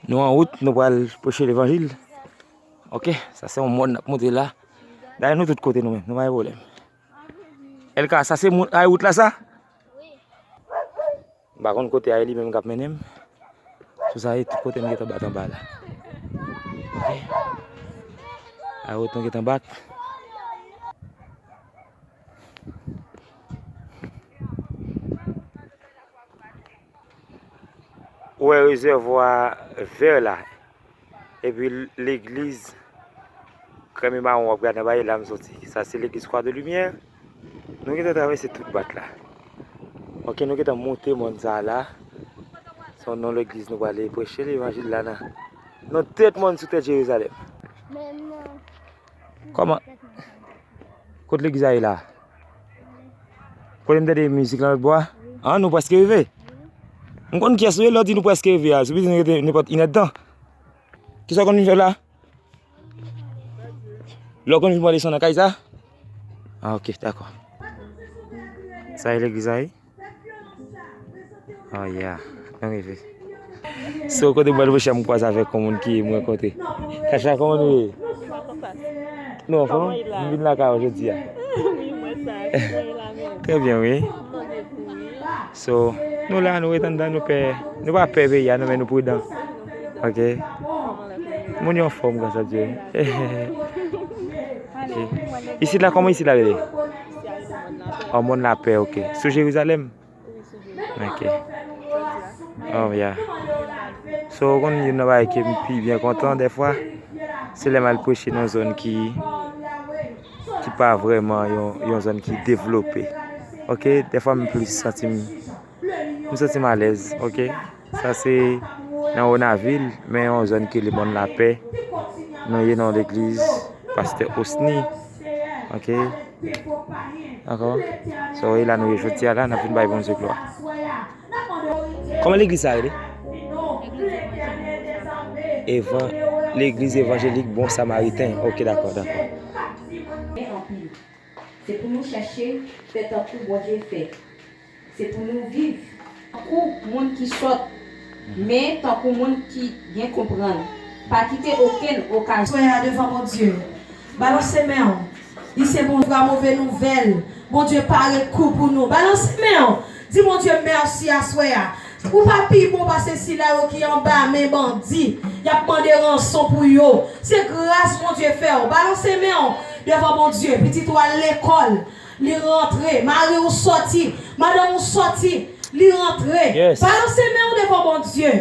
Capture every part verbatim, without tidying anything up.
Nou an wout, nou pral preche levanjil. Ok, sa se yon mòn n ap monte la. Dayè nou tout kote nou menm, nou pa gen pwoblèm. Elka, sa se moun, ay wout la sa? M pa konn kote a ye li menm k ap mennen m. Sou sa ye tout kote m gentan bat anba la. Ok. Ay wout nou gentan bat. Ou wè rezèvwa vè la. Epi legliz krèm e mawon w ap gade anba e la m soti. Sa se legliz Croix de Lumière. Nou gentan travèse tout bat la. Ok, nou gentan monte mòn sa a la. Se yon non legliz nou prale preche levanjil la nan, nan tèt mòn sou tèt Jerizalèm. Kòman? Kot legliz a ye la? Kote m tande mizik lan lòt bò a? An, nou prèske rive. M konn kiyès nou ye, lè w di nou prèske rive a. Si w bezwen rete nenpòt inèdtan. Kisa w konn vin fè la? Lè w konn vin pran leson nan kay sa? Ah, ok, dakò. Sa e legliz la, wi? Oh, yeah. Nou rive. So, kote m pral preche a, m kwaze avèk yon moun ki mwen kote. Kacha, kòman nou ye? Nou anfòm? M vin lakay ou jodi a. Trè byen, wi. So, nou la, nou ret anndan, nou pè, nou pa pè peyi a, non, men nou pridan. Ok. Moun yo anfòm, gras a Dye. Ok. Isit la, kòman isit la rele? Oh, Mòn Lapè, ok. Sou Jerizalèm? Ok. Oh, yeah. So, ou konn youn nan bagay ke m pi byen kontan dèfwa, se lè m al preche nan zòn ki, ki pa vrèman yon, yon zòn ki devlope. Ok, dèfwa m plis santi m, m santi m alèz, ok. Sa se nan Wonavil, men yon zòn ki rele Mòn Lapè. Nou ye nan legliz Pastè Osni. Ok. Dakò. So, e la nou ye jodi a la, n ap vin bay Bondye glwa. Kòman legliz sa rele? Evan-, Legliz Evanjelik Bon Samariten. Ok, dakò, dakò. Men anpil. Se pou nou chèche fè tankou Bondye fè. Se pou nou viv tankou moun ki sòt, men tankou moun ki gen konprann. Pa kite okenn okazyon. Aswè a devan Bondye. Balanse men w. Li se Bondye a move nouvèl. Bondye pare kou pou nou. Balanse men w. Di Bondye mèsi aswè a. Ou pa pi bon pase sila yo ki anba men bandi. Y ap mande ranson pou yo. Se gras Bondye fè w. Balanse men w devan Bondye. Pitit ou al lekòl. Li rantre. Mari w sòti. Madanm ou sòti. Li rantre. Yes. Balanse men w devan Bondye.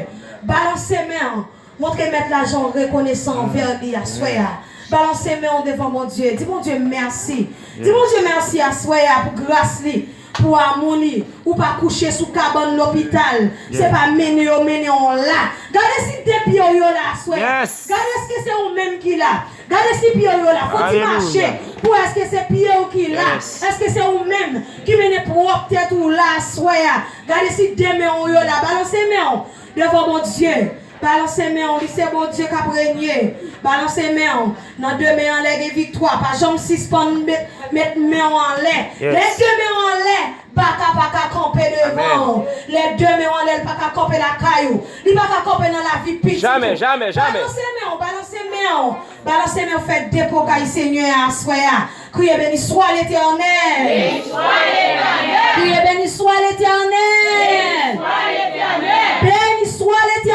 Balanse men w. Montre Mèt la jan w rekonesan anvè li aswè a. Balanse men w devan Bondye. Di Bondye mèsi. Di Bondye mèsi aswè a pou gras li, pou amou li. Ou pa kouche sou kabann lopital. Se pa mennen yo mennen w la. Gade si de pye w yo la aswè a. Gade èske se ou menm ki la. Gade si pye w yo la. Fò w ti mache pou wè èske se pye w ki la. Èske se ou menm ki mennen pwòp tèt ou la aswè a. Gade si de men w yo la. Balanse men w devan Bondye. Balanse men w, li se Bondye k ap renye. Balanse men w. Nan de men anlè gen viktwa. Pa janm sispann met, met men w anlè. Lè de men w anlè, baka pa ka kanpe devan w. Lè de men w anlè, li pa ka kanpe lakay ou. Li pa ka kanpe nan lavi pitit ou. Balanse men w, balanse men w. Balanse men w, fè depo kay Senyè a aswè a. Kriye, béni soit l'Éternel. Kriye, béni soit l'Éternel. Béni soit l'Éternel.